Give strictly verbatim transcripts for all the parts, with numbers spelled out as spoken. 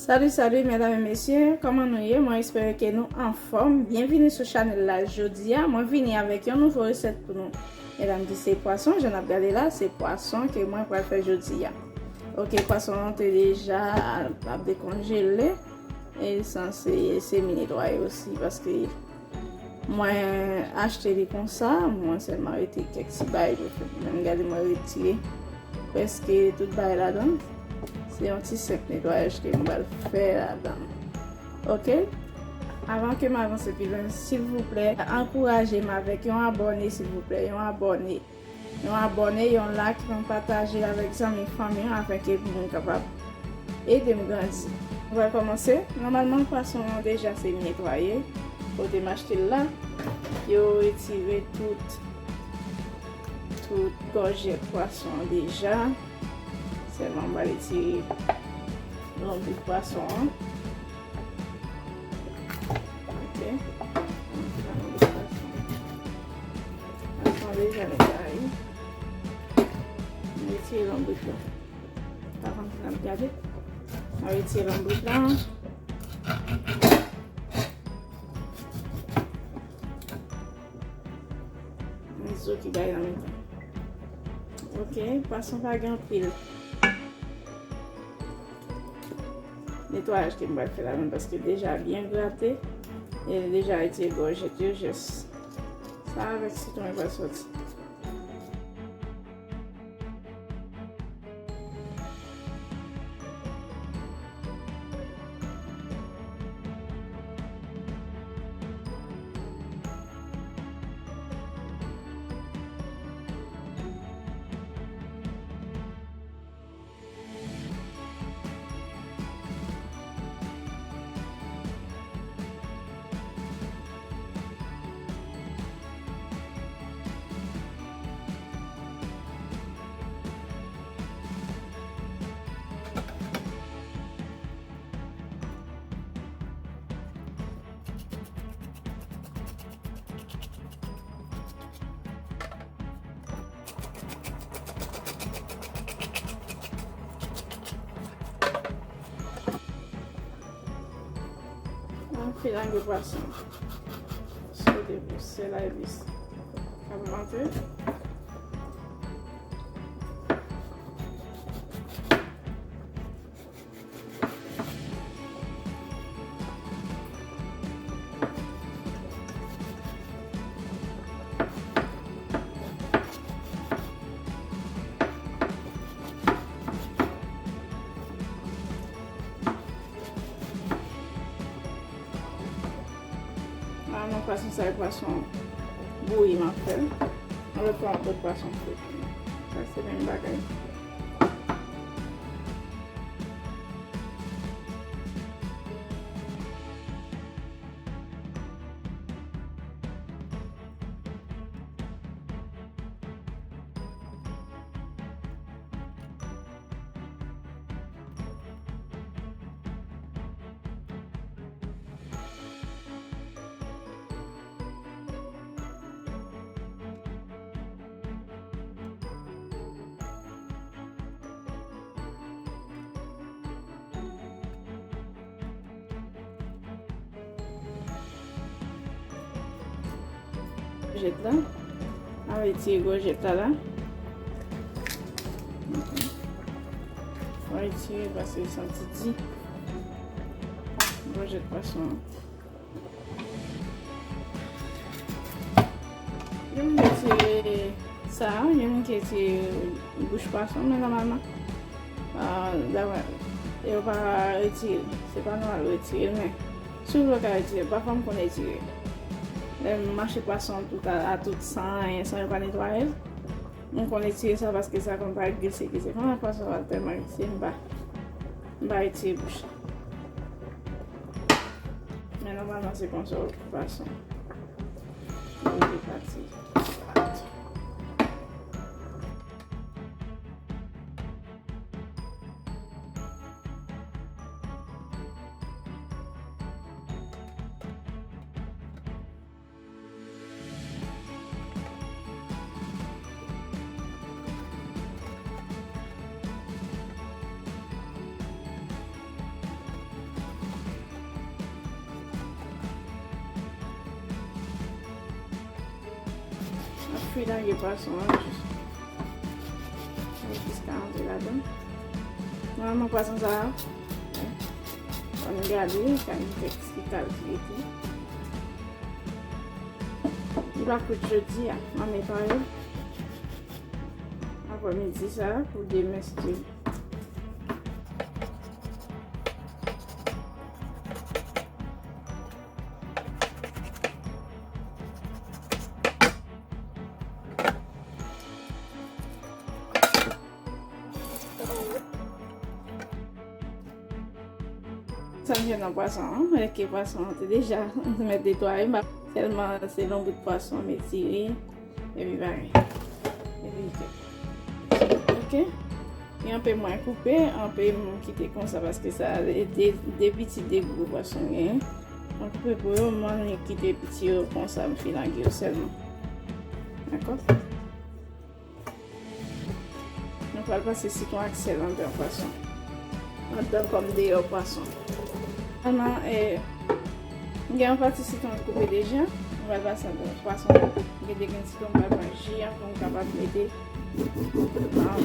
Salut, salut, medam e mesye, kòman nou ye? Mwen espere ke nou anfòm. Byenvini sou chanèl la jodi a. Mwen vini avèk yon nouvo resèt pou nou. Medam, ki se pwason, jan n ap gade la, se pwason ke mwen pral fè jodi a. Ok, pwason an te deja ap dekonjele. E sanse semi netwaye osi, paske mwen achte li konsa, mwen sèlman rete kèk ti bagay pou fè. Men gade, mwen retire prèske tout bagay ladan. Se yon ti senp netwayaj ke mwen pral fè ladan. Ok? Avan ke m avanse pi lwen, silvouplè, ankouraje m avèk yon abòne, silvouplè, yon abòne. Yon abòne, yon like, yon pataje avèk zanmi, fanmi an, afenke pou moun kapab ede m grandi. Nou pral kòmanse. Nòmalman, pwason an deja se netwaye. Kote m achte l la, yo retire tout, tout gòjèt pwason an deja. Sèlman m pral retire lonbrit pwason an. Ok. Pwason deja netwaye. M retire lonbrit la. Avan n ap gade. M retire lonbrit la. Zo ki bay nan mitan. Ok, pwason pa gen anpil netwayaj ke m pral fè ladan paske deja byen grate e deja retire gòjèt yo, jis sa avèk sitwon e pral sòti. Yon filangre pwason. Sote pou sèl a epis. Ap rantre. A, non, pwason sa e pwason bouyi m ap fè. Mwen pran lòt pwason fri. Sa se menm bagay. Gòjèt la. Mwen retire gòjèt la la. Mwen retire paske li santi di. Gòjèt pwason an. Gen moun ki retire sa, gen moun ki retire bouch pwason, men nòmalman, ah, daprè, yo pa retire, se pa nòmal yo retire, men si w vle w ka retire, pafwa m konn retire. Lè m mache pwason tout a, a tout san anyen, san yo pa netwaye l, m konn retire sa paske sa konn parèt glise, glise. Kòman pwason sa tèlman glise, m pa, m pa retire bouch. Men nòmalman se konsa w pwason. Mwen te pati. Filage pwason an jis. Jis ka antre ladan. Nòmalman, pwason sa a, ann gade, ka gen kèk ti kal ki rete. Li pa kwit jodi a, m ap netwaye aprèmidi sa a pou demen, si Dye vle. Sa m jwenn nan pwason an, malgre pwason an te deja mèt netwaye, m pa, sèlman se lonbrit pwason m etire, epi bagay. Epi, ok. Gen anpil mwen koupe, anpil m kite konsa paske sa de, de, de piti, de gwo pwason genyen. Mwen koupe pou yo, mwen kite piti yo konsa, m filage yo sèlman. Dakò? Nou pral pase sitwon ak sèl anndan pwason. Anndan kòm deyò pwason. Ann, eh, gen yon pati sitwon koupe deja. Nou pral pase anndan pwason. Gen de grenn sitwon, m pral pran ji an pou m kapab mete, um,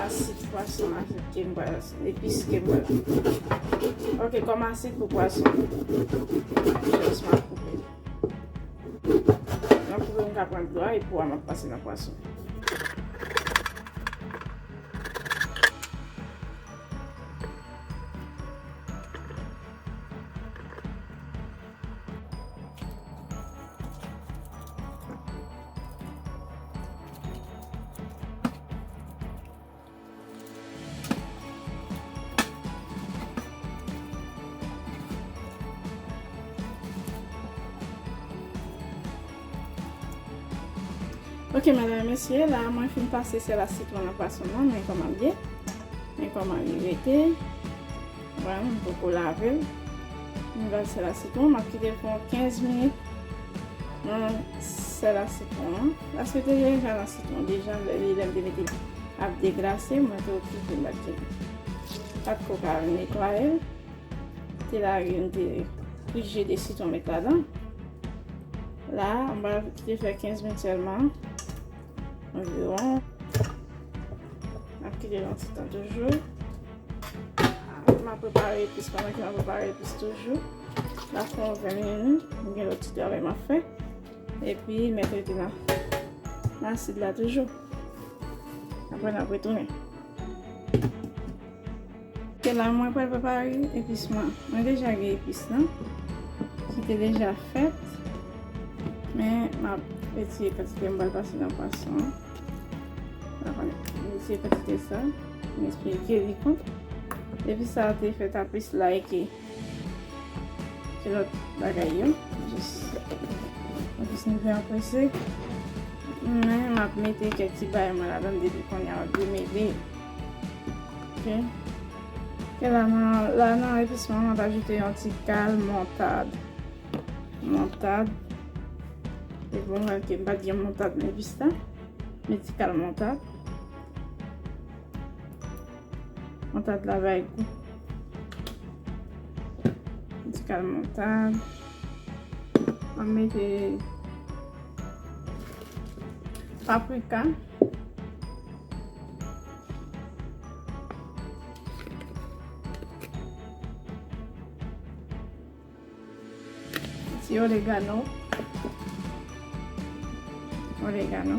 asid pwason an ke m pral, epis ke m pral. Ok, kòm asid pou pwason. Jis m ap koupe. M ap koupe, m ka pran dlo a, e po a m ap pase nan pwason. Ok, medam e mesye, la mwen fin pase sèl a sitwon nan pwason nan, men kòman l ye. Men kòman li rete. Bon, m poko lave l. M lave sèl a sitwon, m ap kite l pou yon kenz minit nan sèl a sitwon an. Paske te deja nan sitwon deja, lè li, lè m te mete l ap deglase, mwen te okipe m pa t gen, pa t ko ka netwaye l. Te lage m te plis je de sitwon met ladan. La, m pral kite fè kenz minit sèlman. Anviwon. M ap kite l yon ti tan toujou. M ap prepare epis, pandan ke m ap prepare epis toujou. L ap fè yon ven minit, m gen lòt ti travay m ap fè. Epi, m mèt rete nan, nan asid la toujou. Apre, n ap retounen. Ke la, mwen pral prepare epis mwen. Mwen deja gen epis lan, ki te deja fèt. Men, m ap retire kantite m pral pase nan pwason an. M ap retire kantite sa. M esplike li kont. Epis sa te fèt a plis lay ke se lòt bagay yo. Jis, jis nou fè an prese. Men, m ap mete kèk ti bagay mwen ladan depi kounye a, m ap demele. Ok. Ok, la nan, la nan epis mwen, m ap ajoute yon ti kal montad. Montad. E bon, wè ke m pa t gen montad nan epis la. Men ti kal montad. Montad la bay gou. Ti kal montad. An mete paprika. Ti oregano. Oregano.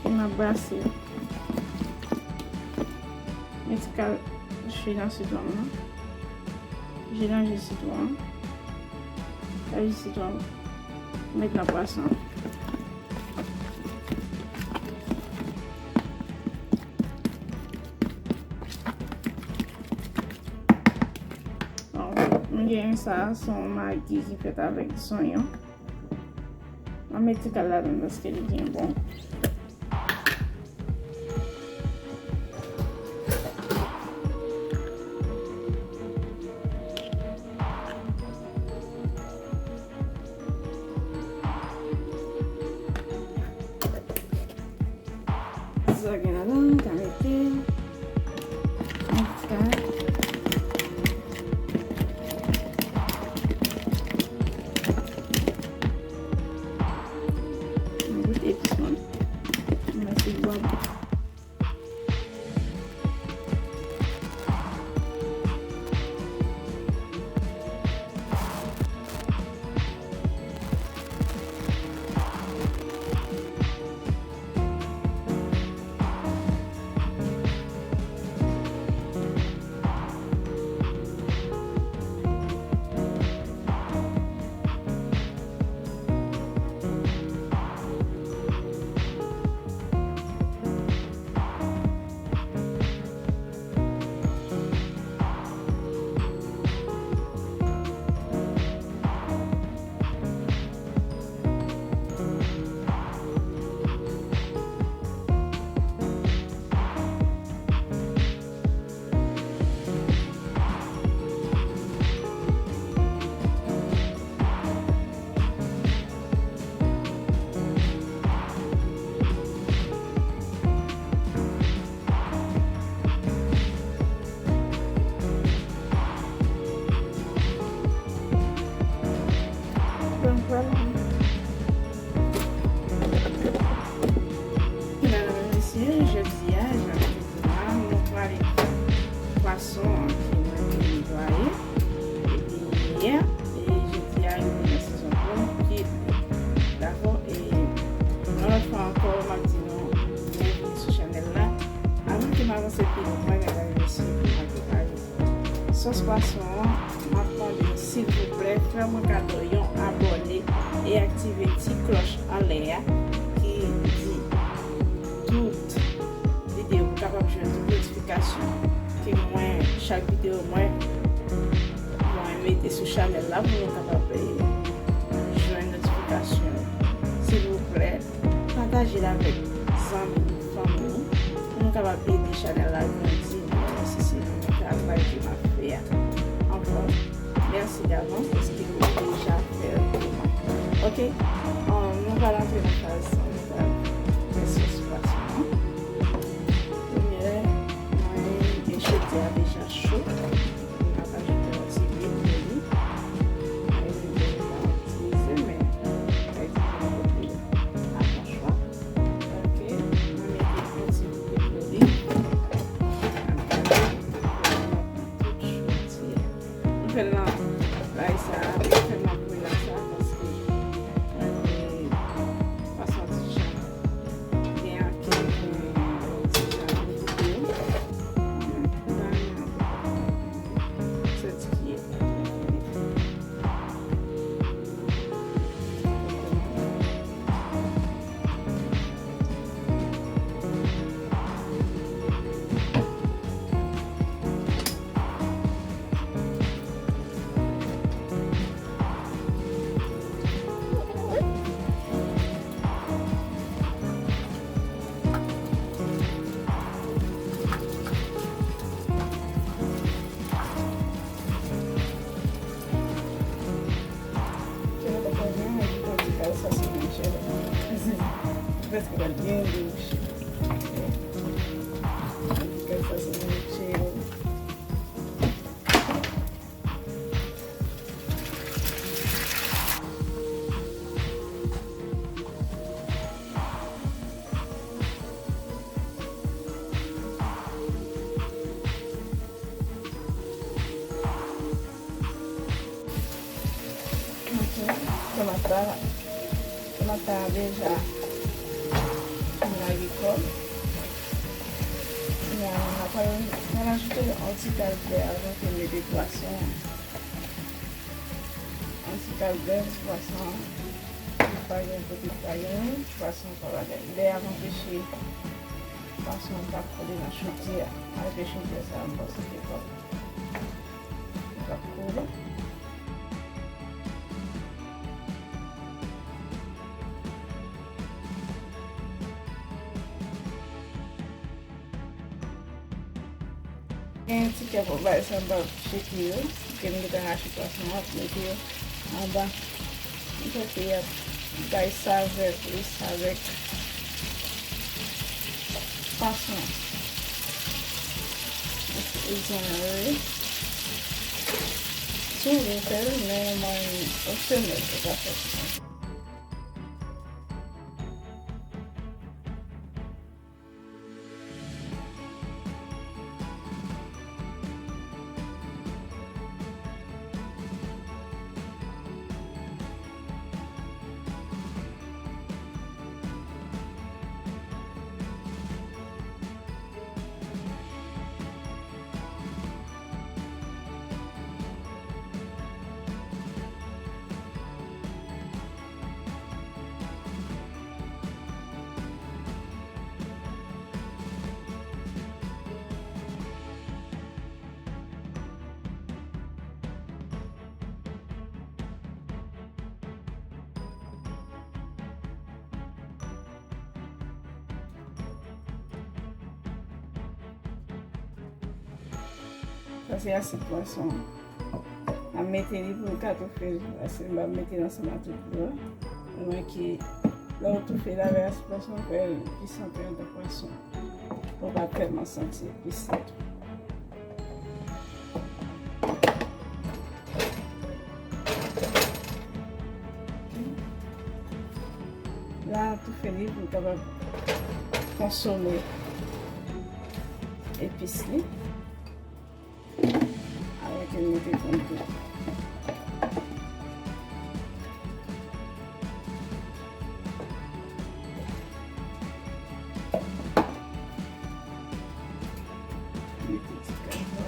E m ap brase. Mwen ti kal ji nan sitwon an. Ji nan ji sitwon an. Sa ji sitwon an. Met nan pwason. Bon, m gen sa, se yon magi ki fèt avèk zonyon. Mwen met ti kal ladan paske li byen bon. Sa gen ladan, ka mete. Pwason an ki mwen te netwaye. Epi yè, e jodi a, yo te nan sezon pou kit li. Dakò? E yon lòt fwa ankò, m ap di nou, byenvini sou chanèl la. Avan ke m avanse pi lwen, mwen, mwen ta renmen si w pa te ajoute sòs pwason an, m ap mande w, silvouplè, fè mwen kado yon abòne e aktive ti klòch anlè a ki di tout videyo pou w kapab jwenn tout notifikasyon ke mwen, chak videyo mwen, mwen mete sou chanèl la pou nou kapab, eh, jwenn notifikasyon yo. Silvouplè, pataje l avèk zanmi nou, fanmi nou, pou nou kapab ede chanèl la grandi. Mwen, si se yon travay ke m ap fè a. Ankò, mèsi davans paske nou deja fè l pou mwen. Oke? Um, nou pral antre nan faz, nou pral fè sòs pwason an. Premye, mwen gen chodyè a deja cho. M ap ajoute yon ti lwil pou li. Mwen gen yon ti semen. Mwen gen yon ti lwil. A ton chwa. Oke. Mwen mete yon ti lwil pou li. Mwen pral mete tout chodyè. M fè l nan lay sa a, m fè l nan kouy la sa a, paske mwen vle pa santi jan gen anken, gen ti jan de videyo. M pa renmen anpil. Sèl ti kiyè. Prèske pral byen wouj. Prèske pral byen wouj. Ok, tomat la, tomat la deja fin lage kòl. Kounye a, n ap pral, pral ajoute yon ti kal bè avan ke n mete pwason an. Yon ti kal bè, ti pwason an. Li pa gen kote li pa gen, ti pwason an pa bagay. Bè a ap anpeche pwason an pa kole nan chodyè a. Malgre chodyè sa a, m panse ke pa, li p ap kole. Gen ti kè pou bay sa, m pa cheke yo. Ke m gentan rache pwason an, ap mete yo anba. M panse y ap bay savè plis avèk pwason an. Bezwen yo, wi. Si w vle fè l, men yon mwayen opsyonèl, ou ka fè l. Sa se asid pwason an. M ap mete li pou m ka toufe l, paske m p ap mete l ansanm ak tout dlo a. Ou wè ke lè w toufe l avèk asid pwason, w fè l pi santi andan pwason. Pou w pa tèlman santi l pi santi. La, m ap toufe li pou m kapab konsome epis li. Mete konn tou. Mete ti kal la.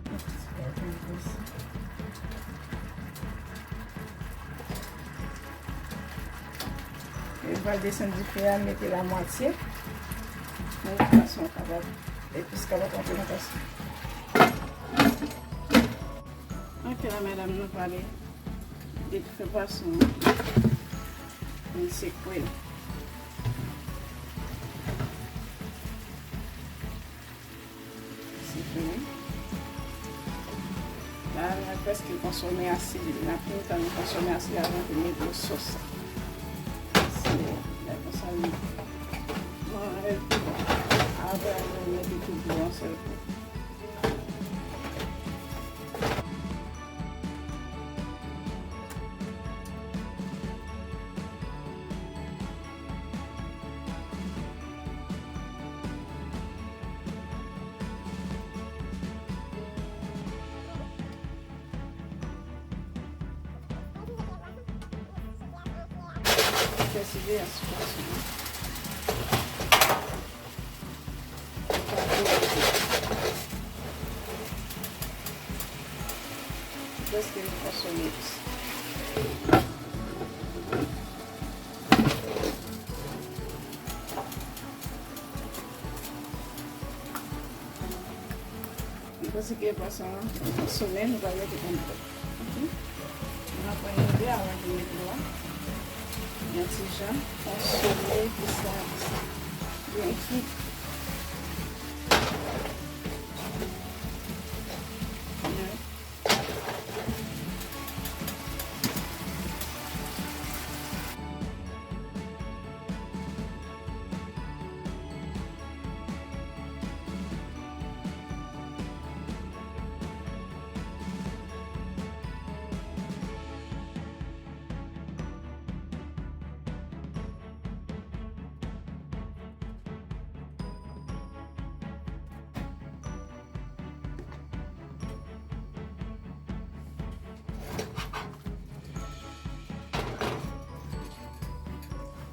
Mete ti kal la. E m pral desann dife a, m mete l a mwatye. Pou pwason an kapab, epis kapab antre nan pwason. Ok, la medam, nou pral detoufe pwason an. Nou sekwe l. Se fini. La, nou prèske konsome asid li. N ap fin tan nou konsome asid li avan pou n mete sòs la. Se lè konsa li bon, lè l pi bon. Apre, nou mete tout dlo yon sèl kou. Fè siveyans pwason an. Prèske vin konsome tou. Nou panse ke pwason an konsome, nou pral mete konn tou. Ok. Nou pran yon de avan de mete dlo a. Yon ti jan konsome pou sa byen kwit.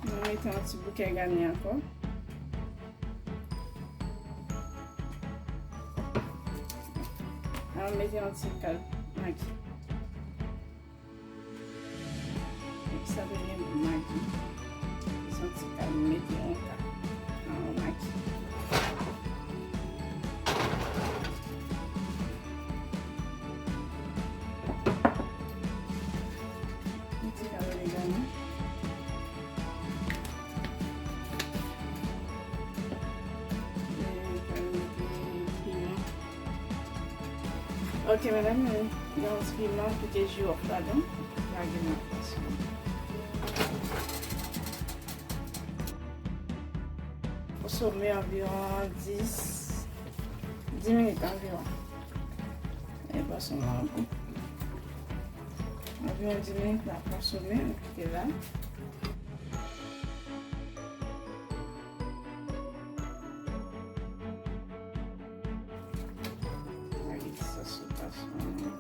Nou mete yon ti bouke gani ankò. An mete yon ti kal magi. Sa te gen Magi. Santi ka mete yon ka nan yon Magi. Yon ti kal oregano. E, ka mete piman. Ok, medam, gen yon ti piman, kite jiwòf ladan. Lage nan pwason. Konsome anviwon dis, dis minit anviwon. E pwason an gou. Anviwon dis minit, n ap konsome, nou kite la. Lage ti sòs sou pwason an.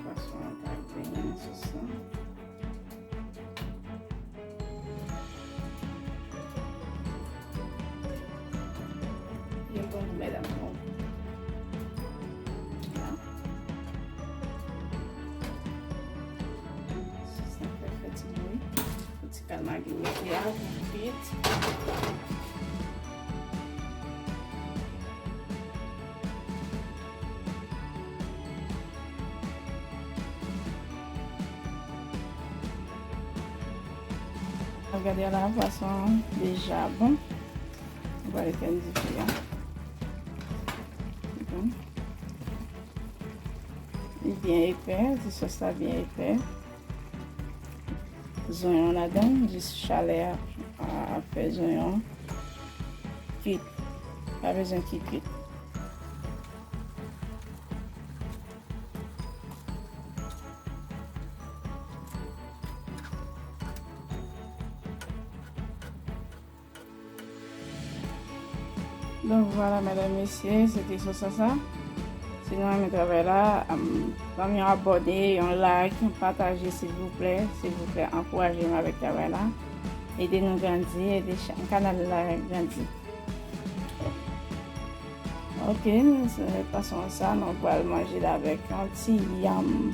Pwason an ka benyen nan sòs lan. Li bon gou, medam, bon. La. Sòs lan fè, fè ti bri. Ti kal Magi mete a pou kwit. Gade la, pwason an deja bon. Nou pral etenn dife a. Bon. Li byen epè, ti sòs la byen epè. Zonyon ladan, jis chalè a, a, ap fè zonyon kwit. Pa bezwen ki kwit. Donk vwala medam mesye, se te sou sa sa. Si nou renmen travay la, ban m yon abòne, yon like, yon pataje silvouplè. Silvouplè ankouraje m avèk travay la. Ede nou grandi, ede kanal la grandi. Ok, se fason sa nou pral manje l avèk yon ti yanm.